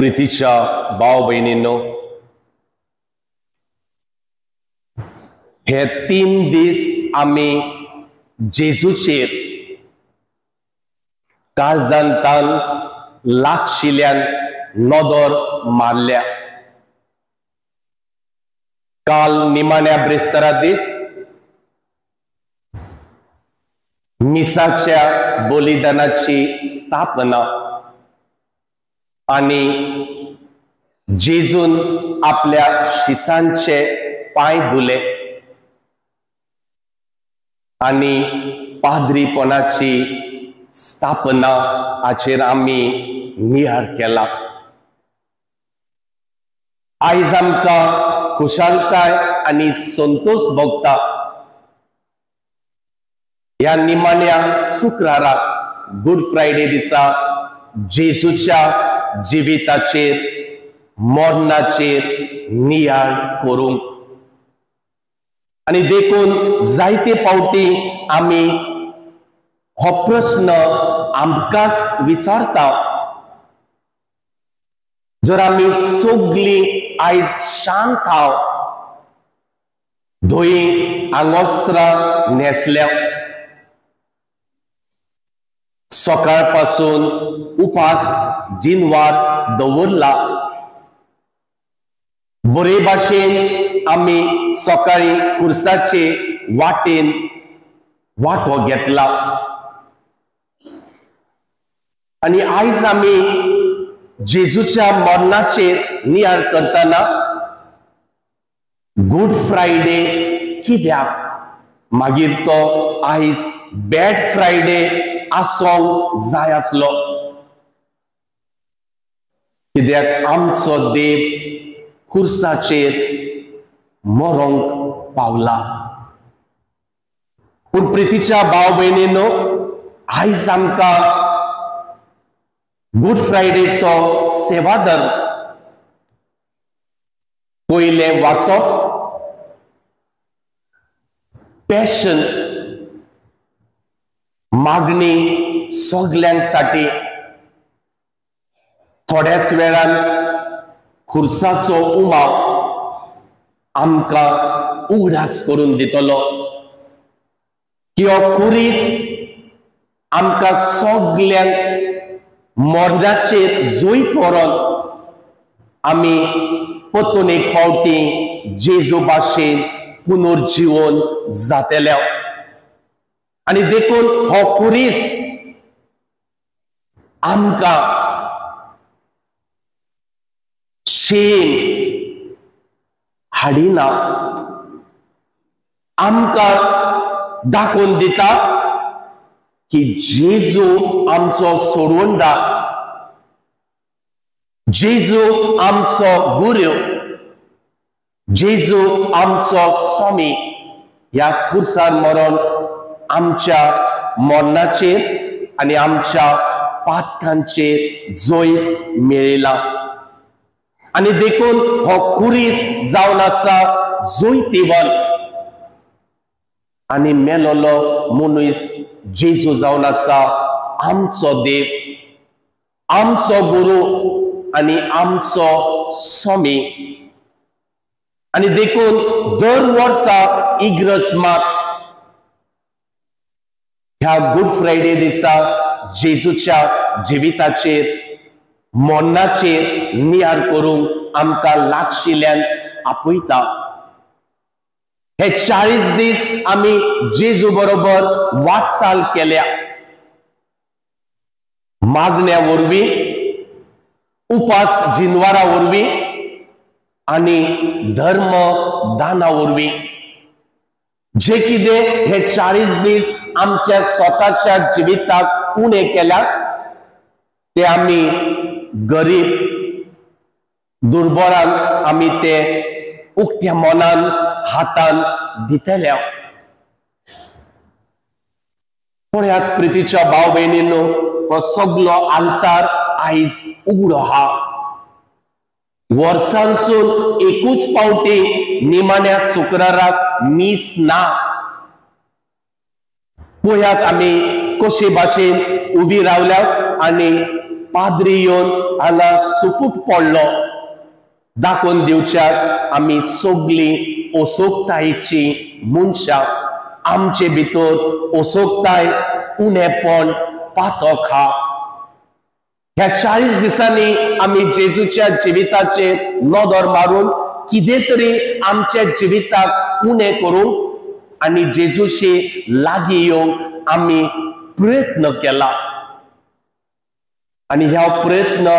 प्रितीच्या भाव भयणींनो, हे 3 दीस आमी जेजूचेर काळजांतान लागशिल्ल्यान नदर मारल्या। काल निमाण्या ब्रेस्तारा दीस मिसाच्या बलिदानाची स्थापना आनी जेजून आपल्या शिसांचे पांय धुले आनी पाद्रीपणाची स्थापना हाचेर आमी नियाळ केला। आयज आमकां खुशालकाय आनी संतोष भोगता। ह्या निमाण्या शुक्राराक गुड फ्रायडे दिसा जेजूच्या जिविताचेर मरणाचेर नियाळ करूंक आनी देखून जायते फावटी आमी हो प्रश्न आमकांच विचारता। जर आमी सगळीं आयज शांत हांव धोई आंगोस्त्रां न्हेसल्या, सकाळ पासून उपास जिनवार दवरला, बरे भाशेन आमी सकाळी खुर्साचे वाटेन वांटो घेतला आनी आयज आमी जेजूच्या मरणाचेर नियाळ करतना गुड फ्रायडे कित्याक, मागीर तो आयज बॅड फ्रायडे आसोंक जाय आसलो। कित्याक आमचो देव खुर्साचेर मरोंक पावला। पूण प्रितीच्या भाव भयणीनो, आयज आमकां गुड फ्रायडेचो सेवाधर्म पयलें वाचप, पॅशन, मागणी सगल्यांसाठी, थोड्याच वेळान खुर्साचो उमाव आमकां उगडास करून दितलो की हो खुरीस आमकां सगल्यांक मरणाचेर जैत व्हरोन आमी परतून एक फावटी जेजू भाशेन पुनर्जीवन जातले। आनी देखून हो खुरीस आमकां शेम हाडिना, आमकां दाखोवन दिता की जेजू आमचो सोडवणदार, जेजू आमचो गुरू, जेजू आमचो स्वामी। ह्या खुर्सार मरण आमच्या मरणाचेर आनी आमच्या पातकांचेर जैत मेळयला आनी देखून हो खुरीस जावन आसा जैतिवंत आनी मेलोलो मनीस जेजू जावन आसा आमचो देव, आमचो गुरू आनी आमचो स्वामी। आनी देखून दर वर्सा इग्रज मात ह्या गुड फ्रायडे दिसा जेजूच्या जिविताचेर मरणाचेर नियाळ करूंक आमकां लागशिल्ल्यान आपयता। हे 40 दीस आमी जेजू बरोबर वाटचाल केल्या, मागण्या वरवीं, उपास जिनवारा वरवीं आनी धर्म दाना वरवीं। जे कितें हे 40 दीस आमच्या स्वताच्या जिविताक उणें केल्या ते आमी गरीब दुर्बळांक आमी ते उक्त्या मनान हातान दितल्या। पळयात प्रितीच्या भाव भयणींनो, हो सगलो आल्तार आयज उगडो आहा। वर्सांसून एकूच फावटी निमाण्या शुक्राराक मीस ना। पळयात आमी कशे भाशेन उबी रावल्या आनी पाद्री येवन हांगा सुपूट पडलो दाखोवन दिवच्याक आमी सगळीं असोकतायेची मनशां, आमचे भितर असोकताय, उणेपण, पातक हा। ह्या 40 दिसांनी आमी जेजूच्या जिविताचेर नदर मारून कितें तरी आमच्या जिविताक उणें करूंक आनी जेजूशी लागीं येवंक आमी प्रयत्न केला। आनी ह्या प्रयत्न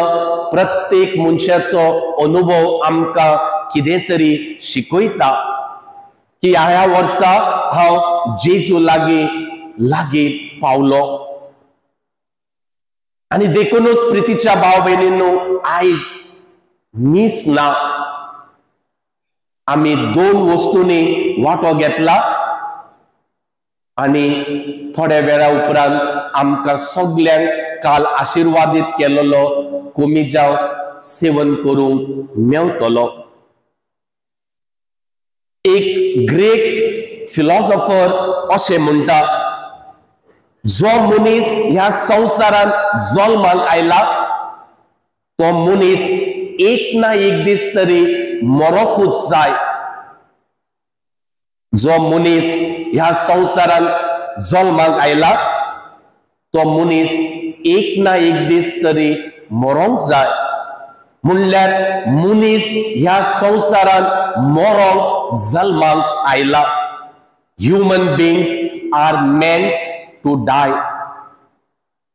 प्रत्येक मनशाचो अनुभव आमकां कितें तरी शिकयता की ह्या वर्सा हांव जेजू लागीं लागीं पावलो। आनी देखूनच प्रितीच्या भाव भयणींनो, आयज मीस ना, आमी 2 वस्तूंनी वांटो घेतला आनी थोड्या वेळा उपरांत आमकां सगल्यांक काल आशिर्वादीत केलेलो कोमिजांव सेवन करूंक मेवतलो। एक ग्रेट फिलॉसॉफर अशें म्हणटा, जो मनीस ह्या संवसारांत जल्माक आयला तो मनीस एक ना एक दीस तरी मरोकूच जाय। जो मनीस ह्या संवसारांत जल्माक आयला तो मनीस एक ना एक दीस तरी मरोंक जाय। म्हणल्यार मनीस ह्या संवसारांत मरोंक जल्माक आयला। Human beings are meant to die.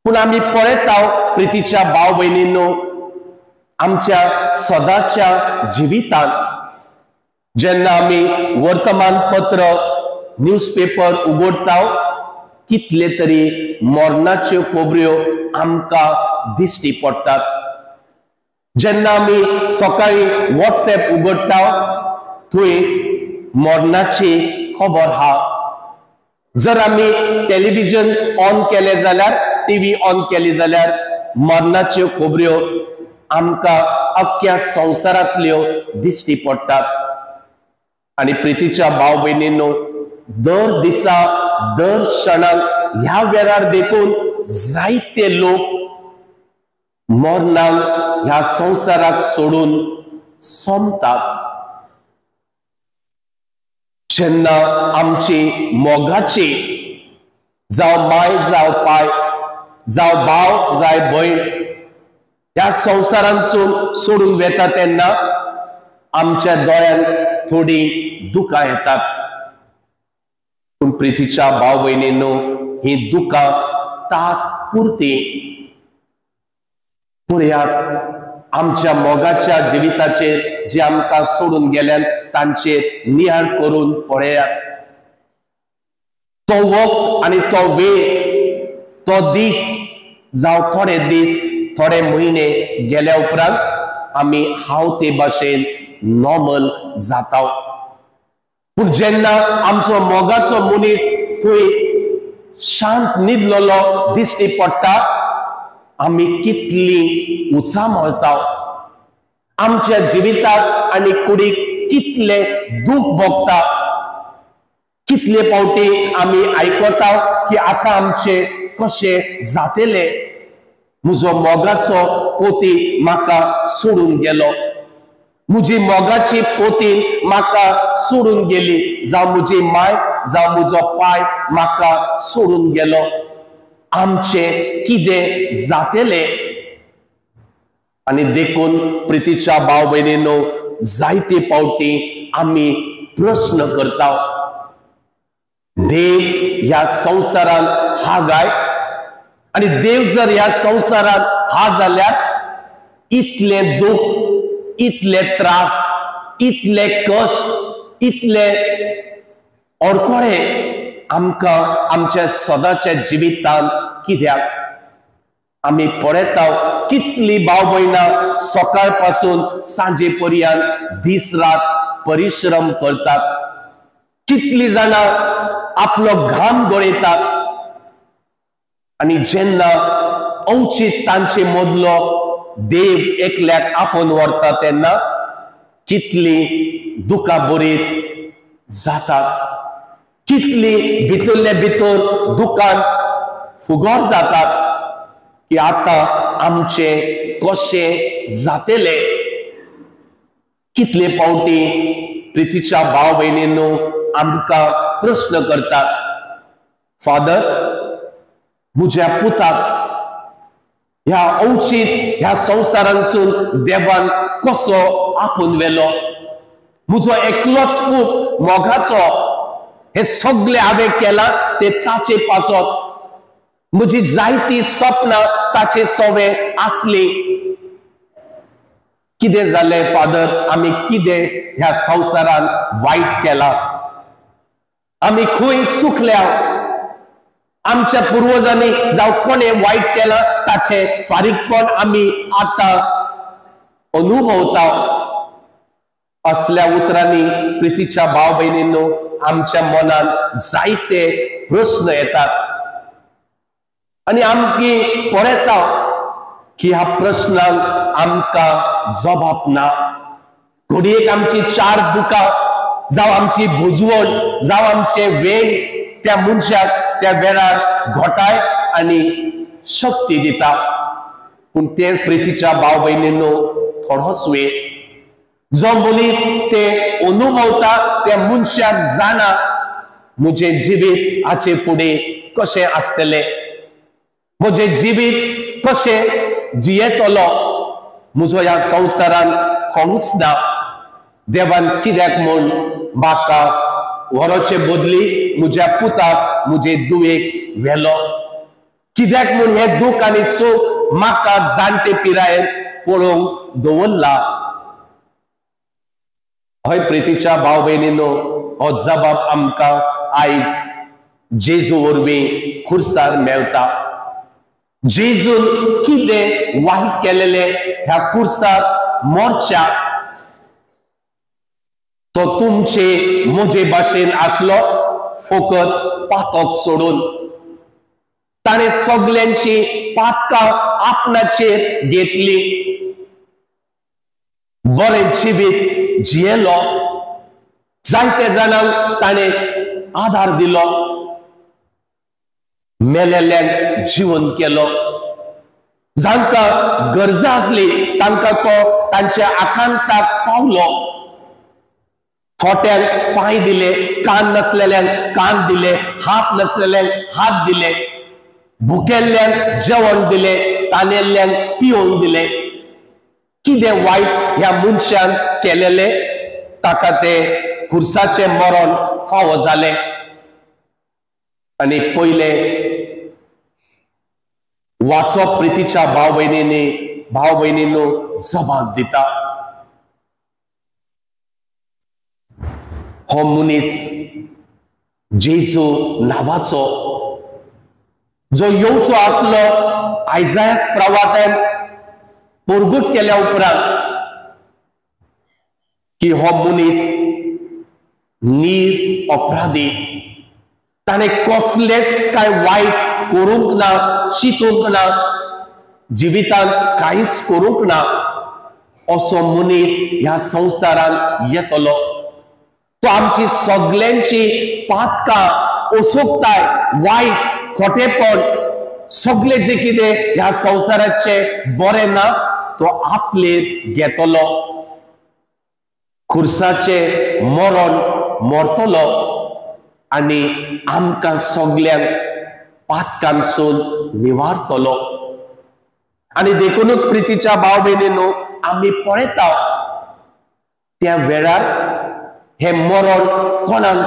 पूण आमी पळयता प्रितीच्या भाव भयणींनो, आमच्या सदाच्या जिवितांत जेन्ना आमी वर्तमानपत्र, न्यूजपेपर उगडता, कितले तरी मरणाच्यो खबऱ्यो आमकां दिश्टी पडटात। जेन्ना आमी सकाळी वॉट्सएप उगडटा थंय मरणाची खबर हा। जर आमी टेलिव्हिजन ऑन केले जाल्यार, टीव्ही ऑन केली जाल्यार मरणाच्यो खबऱ्यो आमकां अख्ख्या संवसारांतल्यो दिश्टी पडटात। आनी प्रितीच्या भाव भयणींनो, दर दिसा दर क्षणाक ह्या वेळार देखून जायते लोक मरणाक ह्या संवसाराक सोडून सोंपतात। जेन्ना आमची मोगाची जावं माय, जावं पाय, जावं भाव, जाय भयण ह्या संवसारांतसून सोडून वेता तेन्ना आमच्या दोळ्यांत थोडी दुकां येतात। पूण प्रितीच्या भाव भयणींनो, ही दुकां तात्पुरती। पळयात आमच्या मोगाच्या जिविताचेर जे आमकां सोडून गेल्यान तांचेर नियाळ करून पळयात। तो वक्त आनी तो वेळ, तो दीस जावं थोडे दीस, थोडे म्हयने गेल्या उपरांत आमी हांव ते भाशेन नॉर्मल जाता। पूण जेन्ना आमचो मोगाचो मनीस थंय शांत न्हिदलेलो दिश्टी पडटा, आमी कितली उचामळता, आमच्या जिविताक आनी कुडीक कितले दूख भोगता। कितले फावटी आमी आयकता की आतां आमचे कशें जातले, म्हजो मोगाचो पोती म्हाका सोडून गेलो, म्हजी मोगाची पोतीन म्हाका सोडून गेली, जावं म्हजी माय, जावं म्हजो पाय म्हाका सोडून गेलो, आमचे कितें जातले। आनी देखून प्रितीच्या भाव भयणींनो, जायते फावटी आमी प्रश्न करता, देव ह्या संवसारांत हा गाय? आनी देव जर ह्या संवसारांत हा जाल्यार इतले दुःख, इतले त्रास, इतले कश्ट, इतले अडखळे आमकां आमच्या सदाच्या जिवितांत कित्याक? आमी पळयता कितली भाव भयणां सकाळ पासून सांजे पर्यंत दीस रात परिश्रम करतात, कितली जाणां आपलो घाम गळयतात, आनी जेन्ना अवचीत तांचे मदलो देव एकल्याक आपोवन व्हरता तेन्ना कितली दुकां बरीत जातात, कितली भितरले भितर दुकान फुगोर जातात की आतां आमचे कशें जातले? कितले पावटी प्रितीच्या भाव भयणींनो आमकां प्रस्न करतात, फादर म्हज्या पुताक ह्या अवचीत ह्या संवसारांसून देवान कसो आपून व्हेलो? म्हजो एकलोच पूत मोगाचो, हे सगळे हांवें केलां ते ताचे पासत, म्हजी जायती सपनां ताचे सवे आसली, कितें जालें फादर? आमी कितें ह्या संवसारान वायट केलां? आमी खंय चुकल्या? आमच्या पुर्वजांनी जावं कोणें वायट केलां ताचें फारीकपण आमी आतां अनुभवता. असल्या उतरांनी प्रितीच्या भाव भयणींनो आमच्या मनान जायते प्रस्न येतात आनी आमकी पळयता की ह्या प्रस्नांक आमकां जबाब ना. घडयेक आमची चार दुकां जावं आमची भुजवण जावं आमचे वेग त्या मनशाक त्या वेळार घोटाय आनी शक्ती दिता, पूण ते प्रितीच्या भाव भयणींनो थोडोच वेळ जो मनीस ते अनुभवता त्या मनशाक जाणा म्हजें जिवीत हाचे फुडें कशें आसतलें, म्हजें जिवीत कशें जियेतलो, म्हजो ह्या संवसारान कोणूच ना, देवान कित्याक म्हूण म्हाका व्हरोचे बदली म्हज्या पुताक म्हजे दुवेक व्हेलो, कित्याक म्हूण हें दूख आनी सूख म्हाका जाणटे पिरायेर पळोवंक दवरला. हय प्रितीच्या भाव भयणींनो, हो जबाब आमकां आयज जेजू वरवीं खुर्सार मेळटा. जेजून कितें वायट केलेलें ह्या खुर्सार मोर्चा, तो तुमचे म्हजे भाशेन आसलो, फकत पातक सोडून ताणें सगल्यांची पातकां आपणाचेर घेतली, बरें जिवीत जियेलो, जायते जाणांक ताणें आदार दिलो, मेलेल्यांक जिवन केलो, जांकां गरजा आसली तांकां तो तांच्या आकांताक पावलो, थोट्यांक पांय दिले, कान नासलेल्यांक कान दिले, हात नासलेल्यांक हात दिले, भुकेल्ल्यांक जेवण दिले, तानेल्ल्यांक पिवंक दिले. कितें वायट ह्या मनशान केलेले ताका ते खुर्साचें मरण फावो जालें. आनी पयले वाचप प्रितीच्या भाव भयणींनी भाव भयणींनो जबाब दिता, हो मनीस जेजू नांवाचो जो येवचो आसलो आयजायस प्रवात्यान परगट केल्या उपरांत की हो मनीस नीर अपराधी, ताणें कसलेंच कांय वायट करूंक ना, चिंतूंक ना, जिवितांत कांयच करूंक ना, असो मनीस ह्या संवसारांत येतलो. तो आमची सगल्यांची पातकां, असोकताय, वायट, खोटेपण, सगळे जे कितें ह्या संवसाराचे बरें ना तो आपलेर घेतलो, खुर्साचे मरण मरतलो आनी आमकां सगल्यांक पातकांसून निवारतलो. आनी देखूनच प्रितीच्या भाव भयणींनो आमी पळयता त्या वेळार हे मरण कोणाक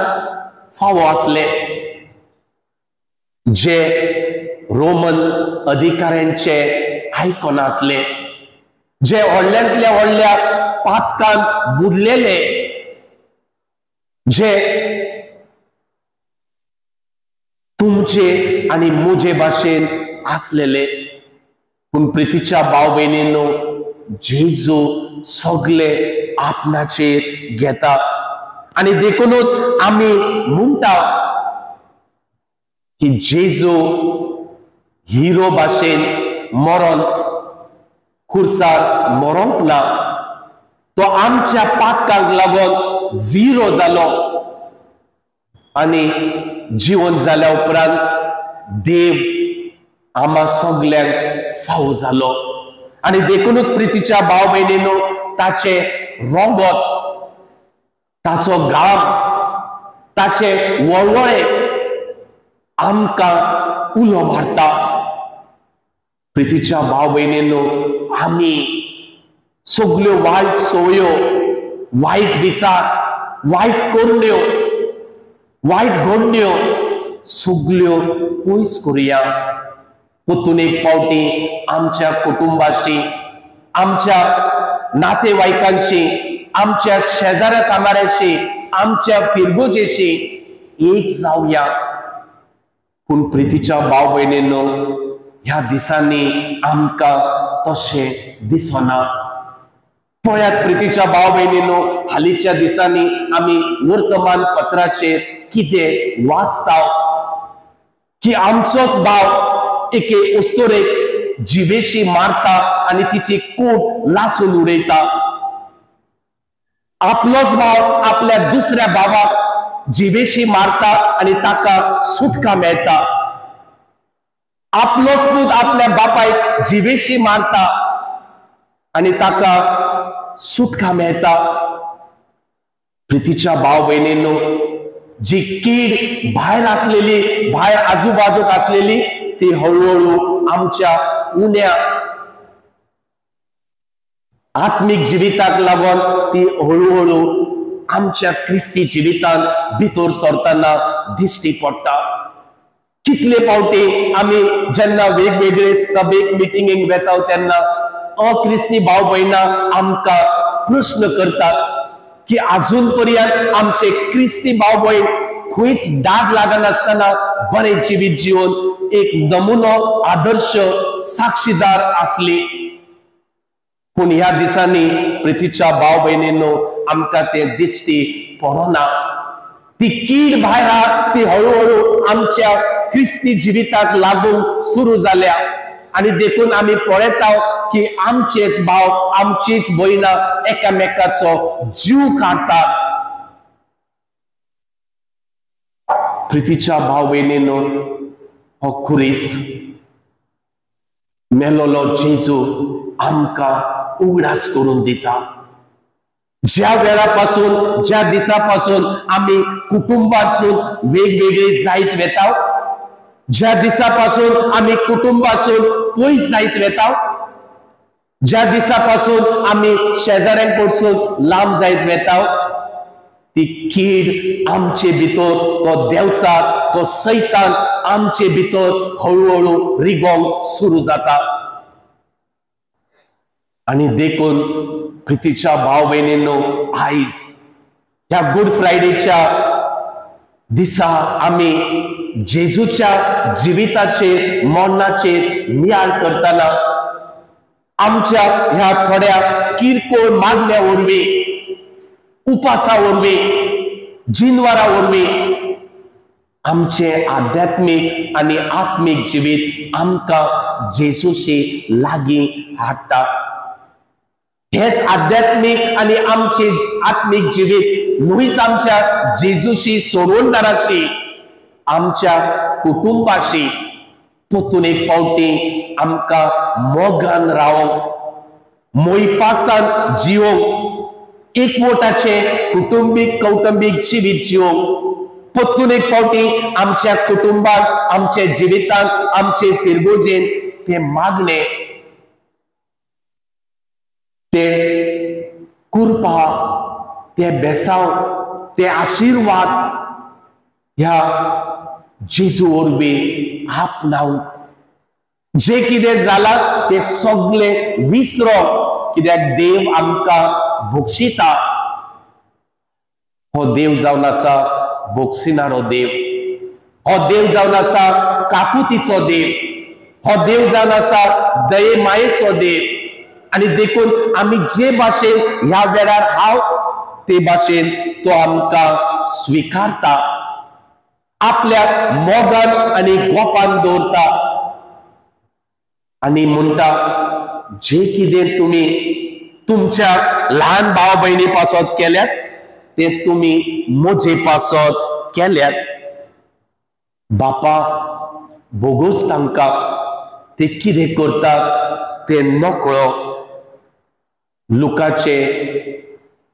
फावो आसलें? जे रोमन अधिकाऱ्यांचे आयकनासले, जे व्हडल्यांतल्या व्हडल्या पातकान बुडलेले, जे तुमचे आनी म्हजे भाशेन आसलेले. पूण प्रितीच्या भाव भयणींनो जेजू सगळे आपणाचेर घेता आनी देखूनच आमी म्हणटा की जेजू हिरो भाशेन मरण खुर्सार मरोंक ना, तो आमच्या पातकांक लागून झिरो जालो आनी जिवन जाल्या उपरांत देव आमा सगल्यांक फावो जालो. आनी देखूनच प्रितीच्या भाव भयणीनो ताचे रंगत, ताचो घाम, ताचे वळवळे आमकां उलो मारता. प्रितीच्या भाव भयणीनो आमी सगल्यो वायट संवयो, वायट विचार, वायट करण्यो, वायट घडण्यो सगल्यो पयस करुया. परतून एक फावटी आमच्या कुटुंबाशी, आमच्या नातेवाईकांशी, आमच्या शेजाऱ्या सामाऱ्याशी, आमच्या फिरगोजेशी एक जावया. पूण प्रितीच्या भाव भयणीनो ह्या दिसांनी आमकां तशें दिसना. पळयात प्रितीच्या भाव भयणीनो हालींच्या दिसांनी आमी वर्तमानपत्राचेर कितें वाचता की आमचोच भाव एके अस्तुरेक जिवेशी मारता आनी तिची कूड लासून उडयता. आपलोच भाव आपल्या दुसऱ्या भावाक जिवेशी मारता आनी ताका सुटका मेळटा. आपलोच पूत आपल्या बापायक जिवेशी मारता आनी ताका सुटका मेळटा. प्रितीच्या भाव भयणीनो जी कीड भायर आसलेली, भायर आजूबाजूक आसलेली ती हळूहळू आमच्या उण्या आत्मीक जिविताक लागून ती हळूहळू आमच्या क्रिस्ती जिवितांत भितर सरतना दिश्टी पडटा. कितले फावटी आमी जेन्ना वेगवेगळे सभेक मिटिंगेक वेता तेन्ना अक्रिस्ती भाव भयणां आमकां प्रश्न करतात की अजून पर्यंत आमचे क्रिस्ती भाव भयण खंयच डाग लागनासतना बरें जिवीत जिवन एक नमुनो आदर्श साक्षीदार आसली. पूण ह्या दिसांनी प्रितीच्या भाव भयणींनो आमकां तें दिश्टी पडना. ती कीड भायर आहा ती हळूहळू आमच्या क्रिस्ती जिविताक लागूंक सुरू जाल्या आनी देखून आमी पळयता की आमचेच भाव, आमचीच भयणां एकामेकाचो जीव काडटात. प्रितीच्या भाव भयणींनो हो खुरीस मेलोलो जेजू आमकां उगडास करून दिता. ज्या वेळा पासून, ज्या दिसा पासून आमी कुटुंबासून वेगवेगळे जायत वेता, ज्या दिसा पासून आमी कुटुंबासून पयस जायत वेता, ज्या दिसा पासून आमी शेजाऱ्यांकडसून लांब जायत वेता, ती कीड आमचे भितर, तो देवचार, तो सैतान आमचे भितर हळूहळू रिगोंक सुरू जाता. आनी देखून प्रितीच्या भाव भयणींनो आयज ह्या गुड फ्रायडेच्या दिसा आमी जेजूच्या जिविताचेर, मरणाचेर नियाळ करतना आमच्या ह्या थोड्या किरकोळ मागण्या वरवीं, उपासा वरवीं, जिनवरा वरवीं आमचें आध्यात्मीक आनी आत्मीक जिवीत आमकां जेजूशी लागीं हाडटा. हेच आध्यात्मीक आनी आमचे आत्मीक जिवीत न्हूच आमच्या जेजूशी, सोडवणदाराशी, आमच्या कुटुंबाशी परतून एक फावटी आमकां मोगान रावंक, मोयपासान जिवंक, एकवटाचे कुटुंबीक कौटुंबीक जिवीत जिवंक, परतून एक फावटी आमच्या कुटुंबात, आमच्या जिवितांत, आमचे फिरगोजेन ते मागणे, ते कृपा, ते बेसाव, ते आशिर्वाद ह्या जेजू वरवीं आपणावंक. जे कितें जालां तें सगळें विसरोंक, कित्याक देव आमकां भोगशिता. हो देव जावन आसा भोगसिणारो देव, हो देव जावन आसा काकुतीचो देव, हो देव जावन आसा दये मायेचो देव. आनी देखून आमी जे भाशेन ह्या वेळार हांव ते भाशेन तो आमकां स्विकारता, आपल्या मोगान आनी गोपान दवरता आनी म्हणटा जे कितें तुमी तुमच्या ल्हान भाव भयणी पासत केल्यात ते तुमी म्हजे पासत केल्यात. बापा भोगोस तांकां, ते कितें करतात ते नकळो। लुकाचे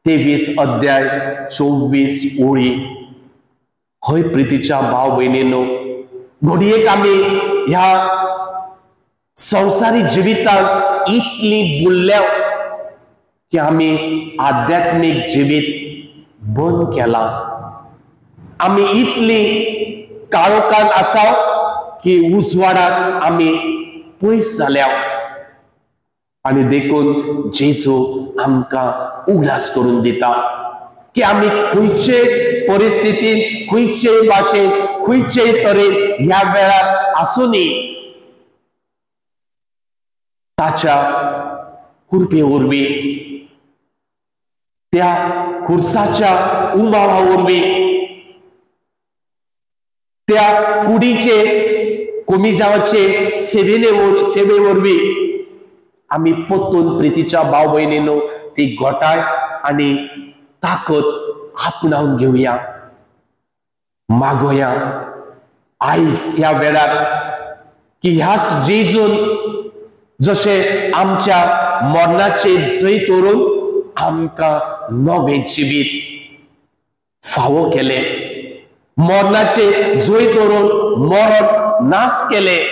23 अध्याय 24 ओळी। हय प्रितीच्या भाव भयणीनो, घडयेक आमी ह्या संवसारी जिवितांत इतली बुडल्या की आमी आध्यात्मीक जिवीत बंद केलां। आमी इतली काळोखांत आसा की उजवाडाक आमी पयस जाल्या आनी देखून जेजू आमकां उगडास करून दिता की आमी खंयचे परिस्थितीन, खंयचे भाशेन, खंयचे तरेन ह्या वेळार आसूनी ताच्या कृपे वरवीं, त्या खुर्साच्या उमाळा वरवीं, त्या कुडीचे कोमिजावाचे सेवे वरवीं आमी परतून प्रितीच्या भाव भयणीनो ती गोटाय आनी ताकद आपणावन घेवया। मागोया आयज ह्या वेळार की ह्याच जेजून जशें आमच्या मरणाचेर जैत व्हरून आमकां नवें जिवीत फावो केलें, मरणाचेर जैत व्हरून मरण नाश केलें।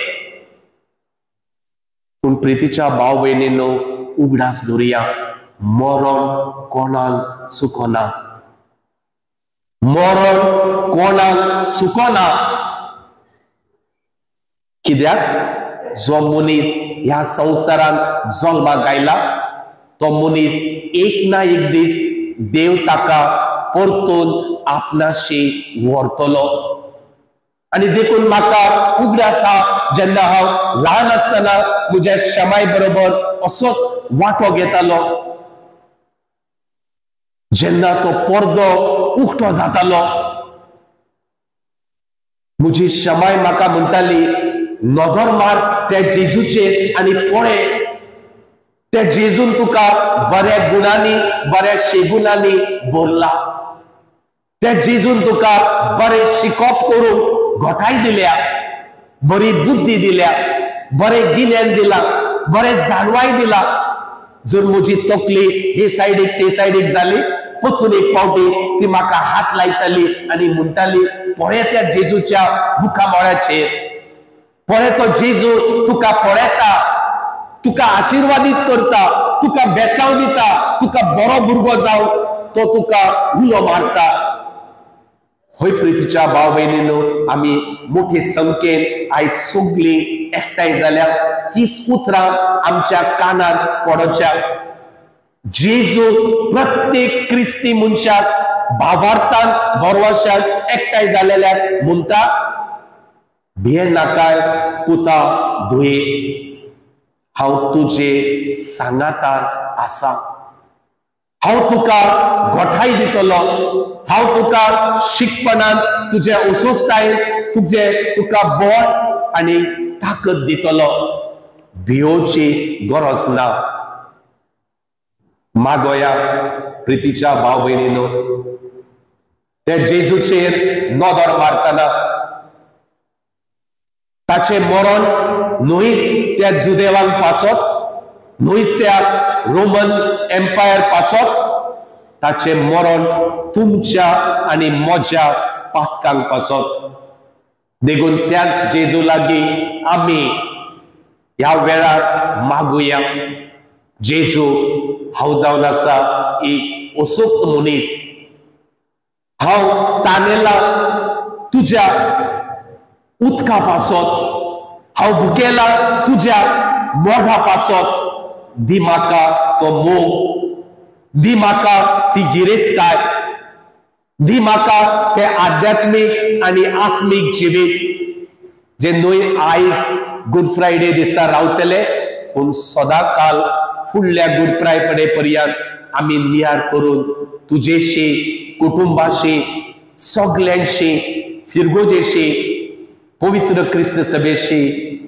पूण प्रितीच्या भाव भयणीनो उगडास दवरुया, मरण कोणाक चुकना, मरण कोणाक चुकना। कित्याक जो मनीस ह्या संवसारांत जल्माक आयला तो मनीस एक ना एक दीस देव ताका परतून आपणाशी व्हरतलो। आनी देखून म्हाका उगडास आसा जेन्ना हांव ल्हान आसतना म्हज्या शमाय बरोबर असोच वांटो घेतालो, जेन्ना तो पडदो उक्तो जातालो म्हजी शमाय म्हाका म्हणटाली, नदर मार त्या जेजूचेर आनी पळय, त्या जेजून तुका बऱ्या गुणांनी, बऱ्या शेगुणांनी भरला, त्या जेजून तुका बरें शिकप करूंक घटाय दिल्या, बरी बुद्धी दिल्या, बरें गिन्यान दिला, बरें जाणवाय दिला। जर म्हजी तकली हे सायडीक ते सायडीक जाली, परतून एक फावटी ती म्हाका हात लायताली आनी म्हणटाली, पळय त्या जेजूच्या मुखामळाचेर, पळय तो जेजू तुका पळयता, तुका आशिर्वादीत करता, तुका बेसांव दिता, तुका बरो भुरगो जावन तो तुका उलो मारता। हय प्रितीच्या भाव भयणीनो, आमी मोठे संख्येन आयज सगळीं एकठांय जाल्या, तीच उतरां आमच्या कानार पडोवच्या। जेजू प्रत्येक क्रिस्ती मनशाक भावार्थान भरवशान एकठांय जालेल्याक म्हणटा, भियेनाकाय पुता धुये, हांव तुजे सांगातार आसा, हांव तुका गोठाय दितलो, हांव तुका शिकपणान तुजे असोकतायेन तुजे तुका बळ आनी ताकद दितलो, भियोवची गरज ना। मागोया प्रितीच्या भाव भयणीनो, त्या जेजूचेर नदर मारतना ताचें मरण न्हयच त्या जुदेवांक पासत, न्हयच त्या रोमन एम्पायर पासत, ताचें मरण तुमच्या आनी म्हज्या पातकांक पासत। देखून त्याच जेजू लागीं आमी ह्या वेळार मागुया, जेजू हांव जावन आसा एक असोक्त मनीस, हांव तानेला तुज्या उदका पासत, हांव भुकेला तुज्या मोगा पासत, दी म्हाका तो मोग, दी म्हाका ती गिरेस्तकाय, दी म्हाका ते आध्यात्मीक आनी आत्मीक जिवीत जे न्हय आयज गुड फ्रायडे दिसा रावतले, पूण सदांकाल फुडल्या गुड फ्रायडे पर्यंत आमी नियार करून तुजेशी, कुटुंबाशी, सगल्यांशी, फिरगोजेशी, पवित्र क्रिस्त सभेशी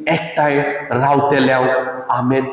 एकठांय रावतले। आमेन।